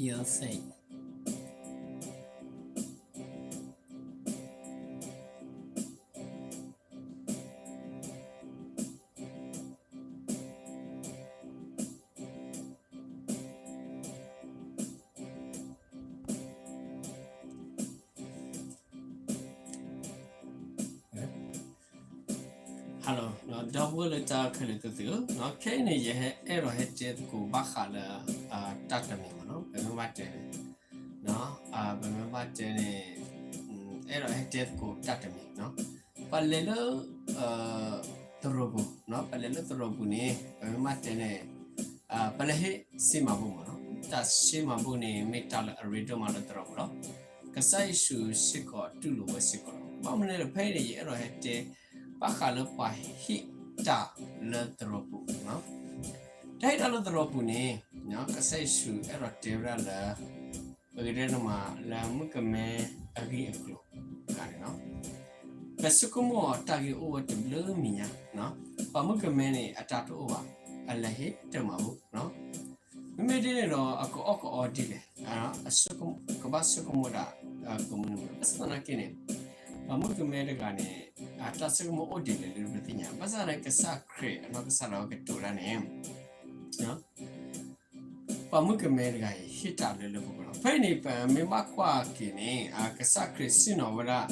ယိၤသ့း Hello ဒီပုၢ်ဝဲၢ်လၢတၢ်ခဲလၢာ်သ့ၣ်ဧၢ, ခဲအံၤန့ၣ် ယဟဲအဲၣ်ဒိးဟဲတဲသကိးဘၣ်ဃးလၢ တၢ်တမံၤမ့ၢ်နီၤ, ပမ့ၢ်ဘၣ်တဲန့ၣ်, ပမ့ၢ်ဘၣ်တဲန့ၣ်, အဲၣ်ဒိးဟဲတဲသကိးတၢ်တမံၤနီၤ, ပလဲၤလၢ သရိာ်ပူၤ, ပလဲၤလၢသရိာ်ပူၤန့ၣ် ပမ့ၢ်ဘၣ်တဲန့ၣ်, ပလဲၤဟ့ၣ်စ့မၤဘူၣ်မ့ၢ်နီၤ, တၢ်စ့မၤဘူၣ်န့ၣ် မ့ၢ်တၢ်လၢအရ့ဒိၣ်မးလၢသရိာ်ပူၤလီၤ. ကစၢ်ယ့ၣ်ၡူးစ့ၢ်ကီးတူၢ်လိာ်ဝဲစ့ၢ်ကီးလီၤ. ဘၣ်မနုၤလဲၣ် ဖဲအံၤန့ၣ် ယအဲၣ်ဒိးဟဲတဲ ဘၣ်ဃးလၢပှၤဟ့ၣ်တၢ်လၢသရိာ်ပူၤ, တၢ်ဟ့ၣ်တၢ်လၢသရိာ်ပူၤန့ၣ်, ကစၢ်ယ့ၣ်ၡူးအဲၣ်ဒိးတဲဝဲဒၣ်လၢ ပကတဲတမးလၢမုၣ်ကမဲအဂ့ၢ်အကျိၤန့ၣ်လီၤ. ပဆိကမိၣ်အီၤတၢ်ဂ့ၢ်အိၣ်ဝဲတဘျုးမံၤညါ, ပှၤမုၣ်ကမဲန့ၣ် အတၢ်တအိၣ်ဘၣ်, အလဲၤဟ့ၣ်တၢ်မၤဘူၣ်, မ့မ့ၢ်ဒ်န့ၣ်ဒီး အကအီၣ်ကအီဒ်လဲၣ်, ကဘၣ်ဆိကမိၣ်ဒၣ် ကမုၢ်နံၤမး, ဘၣ်ဆၣ်သနာ်က့န့ၣ် ပှၤမုၣ်ကမဲတဂၤန့ၣ် အတၢ်ဆိကမိၣ်အိၣ်ဒ်လဲၣ်လၢပသ့ၣ်ညါ, ဘၣ်ဆၣ်သနာ်က့ ကစၢ်ခရံာ်အနီၢ်ကစၢ်ဒၣ်ဝဲကတိၤဒၣ်န့ၣ် ပှၤမုၣ်ကမဲတဂၤအံၤ ဟ့ၣ်တၢ်လၢလၢပှဲၤပှဲၤလီၤ. ဖဲအံၤန့ၣ် ပမ့ၢ်ဘၣ်ကွၢ်က့ၤန့ၣ် ကစၢ်ခရံာ်ဆ့ၣ်နီၤဝဲဒၣ်,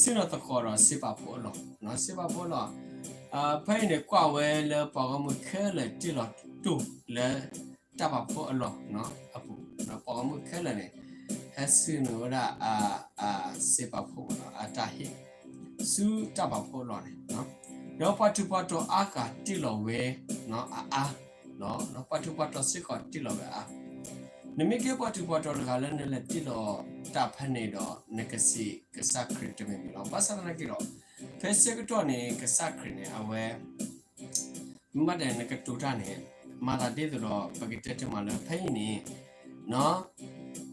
ဆ့ၣ်နီၤသကိးဒီးစ့ပာ်ဖိအလီၢ်, စ့ပာ်ဖိအလီၢ်, ဖဲအံၤန့ၣ် ကွၢ်ဝဲလၢပှၤဂီၢ်မုၢ်ခဲလၢာ်တ့ၢ်လီၤတိၢ်လၢတၢ်ပာ်ဖိအလီၢ်အပူၤ, ပှၤဂီၢ်မုၢ်ခဲလၢာ်န့ၣ် ဟဲဆ့ၣ်နီၤဝဲဒၣ် စ့ပာ်ဖိအတၢ်ဟ့ၣ် ဆူတၢ်ပာ်ဖိအလီၢ်န့ၣ်, ဒီးပှၤထူးပှၤတီၤအါဂၤတ့ၢ်လီၤဝဲအါအါ, ပှၤထူးပှၤတီၤစ့ၢ်ကီးတ့ၢ်လီၤဝဲအါ, နမ့ၢ်ကဲပှၤထူးပှၤတီၤတဂၤလၢနလဲၤတ့ၢ်လီၤတၢ်ဖဲန့ၣ်ဒီး နကစံးကစၢ်ခရံာ်တမံၤမံၤလီၤ. ဘၣ်ဆၣ်သနာ်က့ဒီး ဖဲဆၢကတီၢ်န့ၣ် ကစၢ်ခရံာ်န့ၣ် အဝဲ မ့ၢ်ဘၣ်တဲနကတိၤတၢ်န့ၣ် မၤသးဒ်သိးဒီး ပကတဲတမးလၢဖဲအံၤန့ၣ်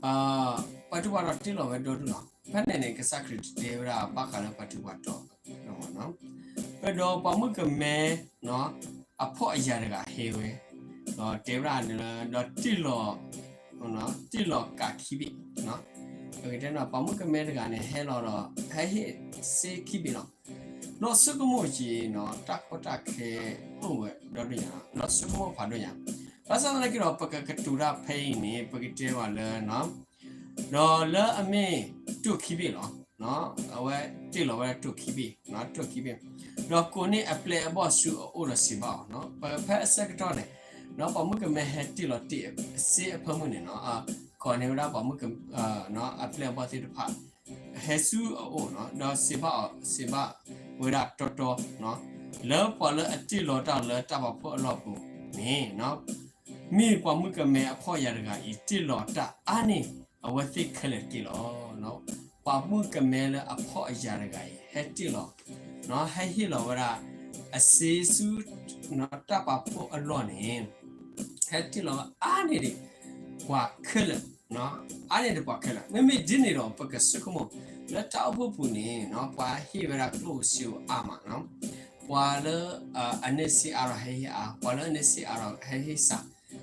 ပှၤထူးပှၤတီၤတ့ၢ်လီၤဝဲဒီဒူၣ်လီၤ. ဖဲန့ၣ်န့ၣ် ကစၢ်ခရံာ်တတဲဝဲဒၣ်ဘၣ်ဃးလၢပှၤထူးပှၤတီၤ, ဒီးပှၤမုၣ်ကမဲ အဖှီၣ်အယာ်တဂၤဟဲဝဲ, ဒီးတဲဝဲဒၣ်လၢ ဒီးတ့ၢ်လီၤ တ့ၢ်လီၤကးခံဘ့ၣ်, ပကတဲန့ၣ် ပှၤမုၣ်ကမဲတဂၤန့ၣ် ဟဲလီၤဒီး ဟဲဟ့ၣ်စ့ခံဘ့ၣ်လီၤ. ဒီးဆိကမိၣ်က့ၤန့ၣ် တၢ်ကီတၢ်ခဲအိၣ်ဝဲဒီဒူၣ်ညါ, ဒီးဆိကမိၣ်ဖးဒိၣ်ညါ, ဘၣ်ဆၣ်သနာ်က့ဒီး ပကကတိၤတၢ်ဖဲအံၤန့ၣ် ပကတဲဘၣ်လၢ ဒီးလၢအမ့ၢ်တိၢ်ခံဘ့ၣ်လီၤ. အဝဲတ့ၢ်လီၤဝဲဒၣ်တိၢ်ခံဘ့ၣ်, တိၢ်ခံဘ့ၣ်, ဒီးကိးန့ၢ်အပျဲၢ်အဘီၣ်ဆူအအိၣ်ဒီးစံးဘၣ်အီၤ, ပဖဲအဆၢကတီၢ်န့ၣ် ဒီးပှၤမုၣ်ကမဲဟဲတ့ၢ်လီၤတ့ၢ်စ့အဖၢမုၢ်န့ၣ်, ကိးန့ၢ်ဝဲဒၣ်ပှၤမုၣ်ကမဲ အပျဲၢ်အဘီၣ်သ့ၣ်တဖၣ် ဟဲဆူအအိၣ်, ဒီးစံးဘၣ်အီၤ, စံးဘၣ်ဝဲဒၣ်တီတီ လၢပှၤလၢအတ့ၢ်လီၤတၢ်လၢတၢ်ပာ်ဖှိၣ်အလီၢ်ပူၤန့ၣ် မ့ၢ်ပှၤမုၣ်ကမဲအဖှီၣ်အယာ်တဂၤအံၤ တ့ၢ်လီၤတၢ်အါန့ၢ်အဝဲသ့ၣ်ခဲလၢာ်တက့ၢ်လီၤ. ပှၤမုၣ်ကမဲလၢအဖှီၣ်အယာ်တဂၤအံၤ ဟဲတ့ၢ်လီၤ, ဟဲဟ့ၣ်လီၤဝဲဒၣ် အစ့ဆူ တၢ်ပာ်ဖှိၣ်အလီၢ်န့ၣ် ဟဲတ့ၢ်လီၤဝဲအါန့ၢ်ဒံး ပှၤခဲလၢာ်, အါန့ၢ်ဒံးပှၤခဲလၢာ်. မ့မ့ၢ်ဒ်န့ၣ်ဒီး ပကဆိကမိၣ် လၢတၢ်အိၣ်ဖှိၣ်ပူၤန့ၣ် ပှၤဟ့ၣ်ဝဲဒၣ်ကျိၣ်ဧိၤစ့ဧိၤအါမး, ပှၤလၢ အန့ၢ်စ့အါဒီးဟဲဟ့ၣ်အါ, ပှၤလၢအန့ၢ်စ့အါဒီးဟဲဟ့ၣ်စှၤ,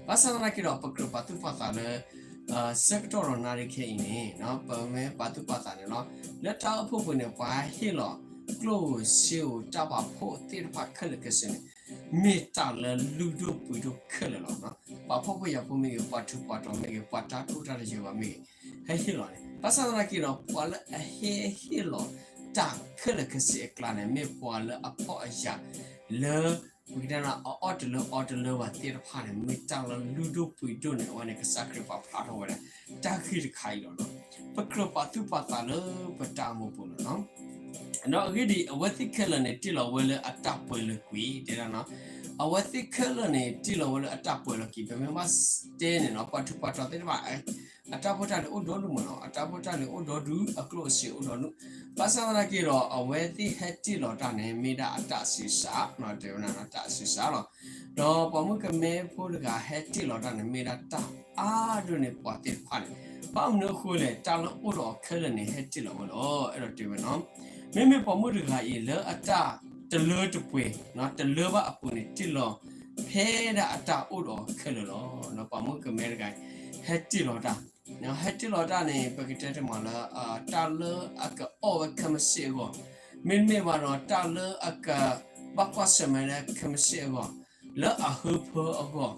ဘၣ်ဆၣ်သနာ်က့ဒီး ပကြၢးပာ်သူၣ်ပာ်သးလၢ ဆၢကတီၢ်ဒီးနၣ်ရံၣ်ခဲအံၤန့ၣ် ပမ့ၢ်ပာ်သူၣ်ပာ်သးန့ၣ်လီၤ. လၢတၢ်အိၣ်ဖှိၣ်ပူၤန့ၣ် ပှၤဟ့ၣ်လီၤ ကျိၣ်ဧိၤစ့ဧိၤတၢ်ပာ်ဖှိၣ်သ့ၣ်တဖၣ်ခဲလၢာ်ခဲဆ့န့ၣ် မ့ၢ်တၢ်လၢလုၢ်ဒိၣ်ပှ့ၤဒိၣ်ခဲလၢာ်လီၤ. ပှၤဖှီၣ်ဖိယာ်ဖိမ့ၢ်ဂ့ၤ, ပှၤထူးပှၤတီၤမ့ၢ်ဂ့ၤ, ပှၤတၢ်တိၢ်တၢ်တယၢၤဘၣ်မ့ၢ်ဂ့ၤ, ဟဲဟ့ၣ်လီၤန့ၣ်, ဘၣ်ဆၣ်သနာ်က့ဒီး ပှၤလၢအဟဲဟ့ၣ်လီၤတၢ်ခဲလၢာ်ခဲဆ့အကျါန့ၣ် မ့ၢ်ပှၤလၢအဖှီၣ်အယာ်လၢ ပကတဲန့ၣ် အအီၣ်တလၢအီတလၢဘၣ်သ့ၣ်တဖၣ်န့ၣ် မ့ၢ်တၢ်လၢလုၢ်ဒိၣ်ပှ့ၤဒိၣ်န့ၣ် အဝဲန့ၣ် ကစၢ်ခရံာ်ပာ်ဖျါထီၣ်ဝဲဒၣ် တၢ်ဂ့ၢ်တခါအံၤလီၤ. ပကြၢးပာ်သူၣ်ပာ်သးလၢပတၢ်အိၣ်မူပူၤလီၤ. ဒီးအဂ့ၢ်ဒ်အံၤ အဝဲသ့ၣ်ခဲလၢာ်န့ၣ် တ့ၢ်လီၤဝဲလၢအတၢ်ပှဲၤလၢာ်ကွံာ်, တဲဒၣ်, အဝဲသ့ၣ်ခဲလၢာ်န့ၣ် တ့ၢ်လီၤဝဲလၢအတၢ်ပှဲၤလၢာ်ကွံာ်, ပမ့ၢ်ဘၣ်တဲန့ၣ်လီၤ ပှၤထူးပှၤတီၤသ့ၣ်တဖၣ် အတၢ်ဖိတၢ်လံၤအိၣ်ဒီဒူၣ်မးလီၤ. အတၢ်ဖိတၢ်လံၤအိၣ်ဒီဒူၣ်, အကျိၣ်အစ့အိၣ်ဒီဒူၣ်, ဘၣ်ဆၣ်သနာ်က့ဒီး အဝဲသ့ၣ်ဟဲတ့ၢ်လီၤတၢ်န့ၣ် မ့ၢ်ဒၣ်အတၢ်ဆံးစၢ်, တဲဝဲဒၣ် တၢ်ဆံးစၢ်လီၤ. ဒီးပှၤမုၣ်ကမဲဖိတဂၤဟဲတ့ၢ်လီၤတၢ်န့ၣ် မ့ၢ်ဒၣ်တၢ်အါဒိၣ်န့ၢ်ပှၤသ့ၣ်တဖၣ်န့ၣ်, ဘၣ်မနုၤအဃိလဲၣ်, တၢ်လၢအိၣ်ဒီးအီၤခဲလၢာ်န့ၣ် ဟဲတ့ၢ်လီၤဝဲလီၤ. အဲၣ်ဒိးတဲဝဲန့ၣ်, မ့မ့ၢ်ပှၤမုၣ်တဂၤအံၤ လၢအတၢ်တလၢတပှဲၤ, တလၢဘၣ်အပူၤန့ၣ် တ့ၢ်လီၤဖဲဒၣ်အတၢ်အိၣ်ဒီးအီၤခဲလၢာ်လီၤ. ပှၤမုၣ်ကမဲတဂၤအံၤ ဟဲတ့ၢ်လီၤတၢ်, ဟဲတ့ၢ်လီၤတၢ်န့ၣ် ပကတဲတမးလၢ တၢ်လၢအကအီၣ်ဝဲခဲမုၢ်ဆ့ၣ်အဂီၢ်, မ့တမ့ၢ်ဘၣ်ဒီး တၢ်လၢအကဘၣ်ကွၢ်ဆၢၣ်မဲာ်လၢခဲမုၢ်ဆ့ၣ်အဂီၢ်, လၢအဟၢဖၢအဂီၢ်,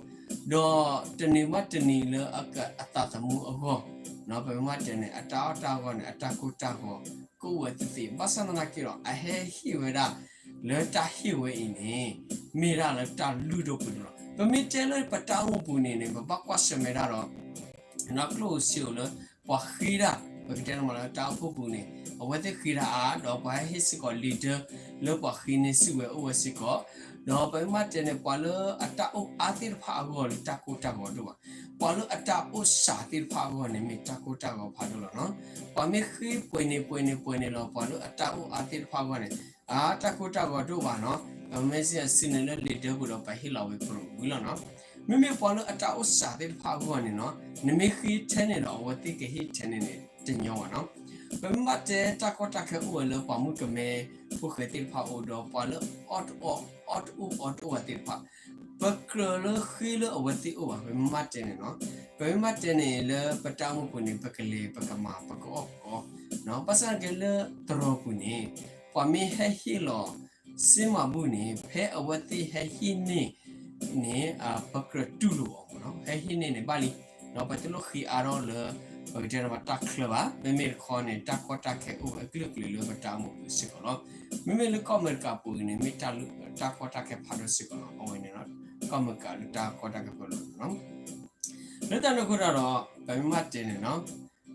ဒီးတနံၤဘၣ်တနံၤလၢအကအသးသမူအဂီၢ်, ပမ့ၢ်တဲန့ၣ် အတၢ်အီၣ်တၢ်အီအဂီၢ်န့ၣ် အတၢ်ကိၢ်တၢ်ဂီၤ ကအိၣ်ဝဲသ့ၣ်သ့ၣ်, ဘၣ်ဆၣ်သနာ်က့ဒီး အဟဲဟ့ၣ်ဝဲဒၣ် လၢတၢ်ဟ့ၣ်ဝဲအံၤန့ၣ် မ့ၢ်ဒၣ်လၢတၢ်လုၢ်ဒိၣ်ပှ့ၤဒိၣ်လီၤ. ပမ့ၢ်တဲလၢပတၢ်အိၣ်မူပူၤန့ၣ်န့ၣ် ပဘၣ်ကွၢ်ဆၢၣ်မဲာ်တၢ်ဒီး ကျိၣ်ဧိၤစ့ဧိၤလၢ ပှၤဃ့တၢ်, ပကတဲန့ၣ်မးလၢတၢ်အိၣ်ဖှိၣ်ပူၤန့ၣ် အဝဲသ့ၣ်ဃ့တၢ်အါ, ဒီးပှၤဟဲဟ့ၣ်စ့ၢ်ကီးလံာ်ဒၢ လၢပှၤဃ့န့ၢ်စုဝဲအိၣ်ဝဲစ့ၢ်ကီး, ဒီးပမ့ၢ်တဲန့ၣ် ပှၤလၢအတၢ်အိၣ်အါသ့ၣ်တဖၣ်အဂီၢ်န့ၣ် တၢ်ကိၢ်တၢ်ဂီၤဒိၣ်ဘၣ်, ပှၤလၢအတၢ်အိၣ်စှၤသ့ၣ်တဖၣ်အဂီၢ်န့ၣ် မ့ၢ်တၢ်ကိၢ်တၢ်ဂီၤဖးဒိၣ်လီၤနီၤ. ပှၤမ့ၢ်ဃ့ပှဲၤန့ၣ်ပှဲၤန့ၣ်ပှဲၤန့ၣ်လီၤ ပှၤလၢအတၢ်အိၣ်အါသ့ၣ်တဖၣ်အဂီၢ်န့ၣ် အတၢ်ကိၢ်တၢ်ဂီၤဒိၣ်ဘၣ်နီၤ. ပမ့ၢ်စံးဆူန့ၣ်လၢလံာ်ဒၢပူၤဒီး ပဟ့ၣ်လီၤဝဲပရိးဝံၤလီၤနီၤ. မ့မ့ၢ်ပှၤလၢအတၢ်အိၣ်စှၤသ့ၣ်တဖၣ်အဂီၢ်န့ၣ်နီၤ, နမ့ၢ်ဃ့ထဲန့ၣ်ဒီး အဝဲသ့ၣ်ကဟ့ၣ်ထဲန့ၣ်န့ၣ် တညီဘၣ်နီၤ. ပမ့ၢ်ဘၣ်တဲတၢ်ကီတၢ်ခဲအိၣ်ဝဲလၢပှၤမုၣ်ကမဲဖိဃဲသ့ၣ်တဖၣ်အအိၣ်ဒီး ပှၤလၢအီၣ်တအီၣ် အီၣ်တအိၣ်အီတအိၣ်ဝဲသ့ၣ်တဖၣ် ပကြၢးလၢဃ့လၢအဝဲသ့ၣ်အိၣ်ဘၣ်, ပမ့ၢ်တဲန့ၣ်နီၤ. ပမ့ၢ်တဲန့ၣ်လၢပတၢ်အိၣ်မူပူၤန့ၣ် ပကလဲၤပကမၤပကအီၣ်ကီ, ဘၣ်ဆၣ်က့လၢတရီပူၤန့ၣ် ပှၤမ့ၢ်ဟဲဟ့ၣ်လီၤစ့မၤဘူၣ်န့ၣ် ဖဲအဝဲသ့ၣ်ဟဲဟ့ၣ်န့ၢ်န့ၣ် ပကြၢးတူၢ်လိာ်အီၤမးနီၤ. ဟဲဟ့ၣ်န့ၢ်န့ၣ်ဘၣ်လံ, ဒီးပတလိၣ်ဃ့အါထီၣ်လၢ ပကတဲတမးတၢ်ချၢဘၣ်. မ့မ့ၢ်တခီန့ၣ် တၢ်ကီတၢ်ခဲအိၣ်ဝဲအကလုာ်ကလုာ်လၢပတၢ်အိၣ်မူပူၤစ့ၢ်ကီးလီၤ. မ့မ့ၢ်လၢကီၢ်အမဲရကၤပူၤအံၤန့ၣ် မ့ၢ်တၢ်လၢတၢ်ကီတၢ်ခဲဖးဒိၣ်စ့ၢ်ကီးလီၤ. အဝဲန့ၣ် ကီၢ်အမဲရကၤလၢတၢ်ကီတၢ်ခဲဖးဒိၣ်လီၤ. လၢတၢ်န့ၣ်အဃိဒီး ပမ့ၢ်တဲန့ၣ်နီၤ,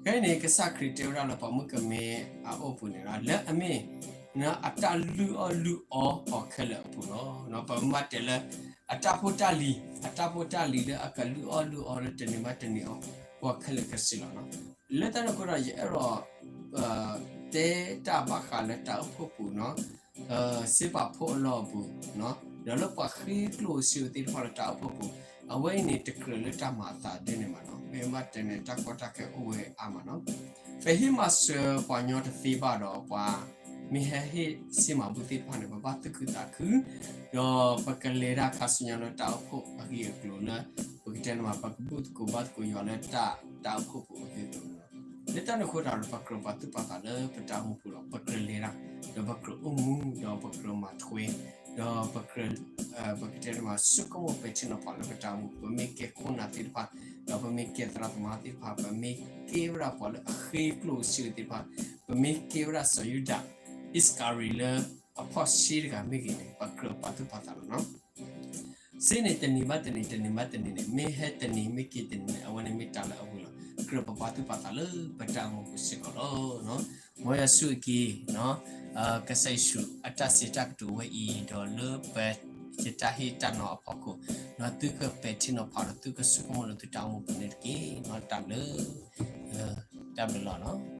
ခဲအံၤန့ၣ် ကစၢ်ခရံာ်တဲဝဲဒၣ်လၢပှၤမုၣ်ကမဲအအိၣ်ပူၤန့ၣ်လီၤ, လၢအမ့ၢ် အတၢ်လုၢ်အီၣ်လုၢ်အီအီၤခဲလၢာ်အပူၤလီၤ. ပမ့ၢ်တဲလၢ အတၢ်ဖိတၢ်လံၤ, အတၢ်ဖိတၢ်လံၤလၢအကလုၢ်အီၣ်လုၢ်အီလၢတနံၤဘၣ်တနံၤအီၤ ပှၤခဲလၢာ်ခဲဆ့လီၤ. လၢတၢ်န့ၣ်အဃိဒီး ယအဲၣ်ဒိး တဲတၢ်ဘၣ်ဃးလၢတၢ်အိၣ်ဖှိၣ်ပူၤနီၤ, စ့ပာ်ဖှိၣ်အလီၢ်အပူၤ, ဒီးလၢပှၤဃ့ကျိၣ်ဧိၤစ့ဧိၤသ့ၣ်တဖၣ်လၢတၢ်အိၣ်ဖှိၣ်ပူၤ, အဝဲအံၤန့ၣ် တကြၢးလၢတၢ်မၤအသးဒ်န့ၣ်ဘၣ်နီၤ. မ့ၢ်ဘၣ်တဲန့ၣ် တၢ်ကီတၢ်ခဲအိၣ်ဝဲအါမးနီၤ. ပဟ့ၣ်မၤစၢၤပှၤကညီတသ့ဘၣ်ဒီး ပှၤမ့ၢ်ဟဲဟ့ၣ်စ့မၤဘူၣ်သ့ၣ်တဖၣ်န့ၣ် ပဘၣ်သူၣ်ခုသးခု, ဒီးပကလဲၤတၢ်ခါဆူညါလၢတၢ်အိၣ်ဖှိၣ်အဂ့ၢ်အကျိၤလၢ ပကတဲန့ၣ်မးပကဘူၣ်သကိးဘါသကိးယွၤလၢတၢ်အိၣ်ဖှိၣ်ပူၤအဂ့ၢ်အကျိၤလီၤ. လၢတၢ်န့ၣ်အဃိဒီး ပကြၢးပာ်သူၣ်ပာ်သးလၢပတၢ်အိၣ်မူပူၤဒီး ပကြၢးလဲၤတၢ်, ဒီးပကြၢးအိၣ်မူ, ဒီးပကြၢးမၤထွဲ, ဒီးပကြၢး ပကတဲန့ၣ်မး ဆိကမိၣ်ပဲာ်ထံနီၤဖးလၢပတၢ်အိၣ်မူ, ပမ့ၢ်ကဲခိၣ်နၢ်သ့ၣ်တဖၣ်, ဒီးပမ့ၢ်ကဲသရၣ်သမါသ့ၣ်တဖၣ်, ပမ့ၢ်ကဲဝဲဒၣ်ပှၤလၢအဃ့ကျိၣ်ဧိၤစ့ဧိၤသ့ၣ်တဖၣ်, ပမ့ၢ်ကဲဝဲဒၣ်စီၤယူဒၤအံၣ်စကၤရံၤလၢအဖီၣ်စ့တဂၤမ့ၢ်ဂ့ၤန့ၣ် ပကြၢးပာ်သူၣ်ပာ်သးလီၤနီၤ. စ့န့ၣ်တနံၤဘၣ်တနံၤ တနံၤဘၣ်တနံၤန့ၣ် မ့ၢ်ဟဲတနံၤမ့ၢ်က့ၤတနံၤန့ၣ် အဝဲန့ၣ်မ့ၢ်တၢ်လၢအဝံၤလီၤ. ကြၢးပပာ်သူၣ်ပာ်သးလၢပတၢ်အိၣ်မူပူၤစ့ၢ်ကီးလီၤ. မ်ယွၤဆိၣ်ဂ့ၤက့ၤ ကစၢ်ယ့ၣ်ၡူးအတၢ်စံးတၢ်ကတိၤဝဲအံၤ ဒီးလၢပ ယတၢ်ဟ့ၣ်တၢ်နီၤအဖီခိၣ်, ဒီးသုကပဲာ်ထံနီၤဖးဒီးသုကဆိကမိၣ်လၢသုတၢ်အိၣ်မူပူၤန့ၣ်တက့ၢ်. တၢ်ဘျုး, တၢ်ဘျုးလီၤ.